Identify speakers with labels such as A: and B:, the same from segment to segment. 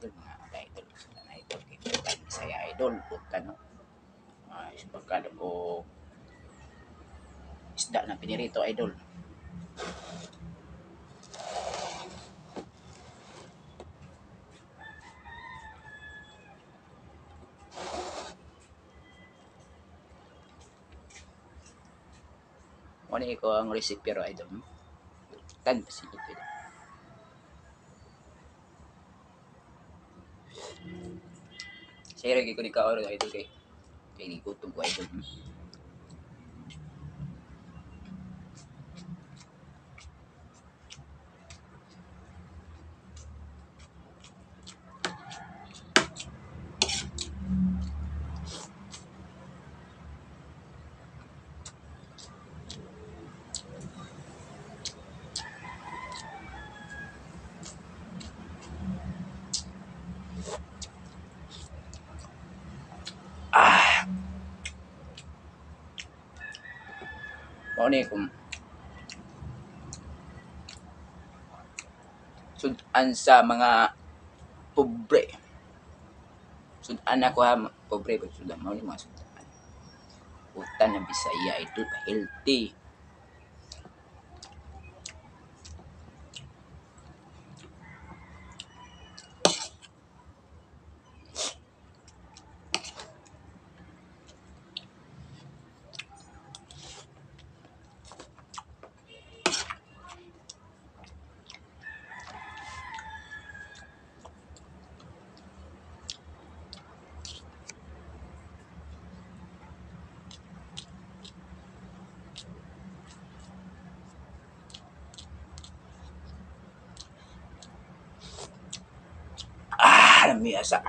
A: Idol, mga idol, sudan idol, kay utan Bisaya idol, utan no. Isbakad o isda na pinirito idol. Mo ni ko ang recipe ro idol. Tan pasilip idol. Share kay ko ni ka oro idol kay kay gigutom ko idol. Ah. Mao ni kung sudan sa mga pobre. Sudan ako ha, pobre ba sudan mao ni mga sudan. Utan na Bisaya idol pa healthy. Ah, lami asa.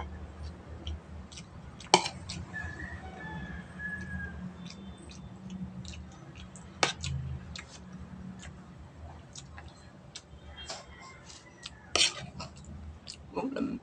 A: Oh, lami.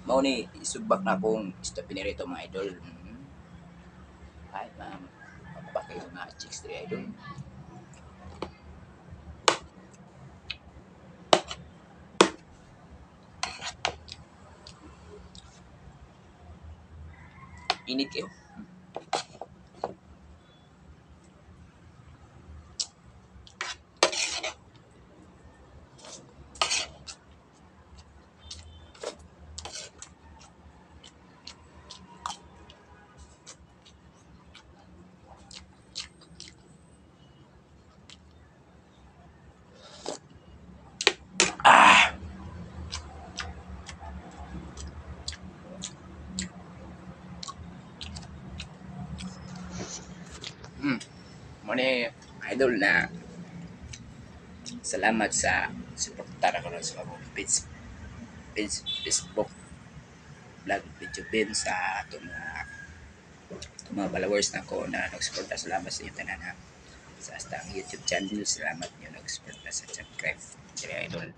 A: Mao ni isubak na akong isda pinirito mga idol. Ay, ma'am. Pagpakay mga chicks diri idol. Init kayo. Ah! Mo ni idol na salamat sa suporta ko sa akong page, page Facebook vlog video bin sa atong mga followers na ko na nagsuporta. Salamat sa inyo tanan ha. Sa hasta ang YouTube channel, salamat niyo nagsuporta sa subscribe. Diri idol.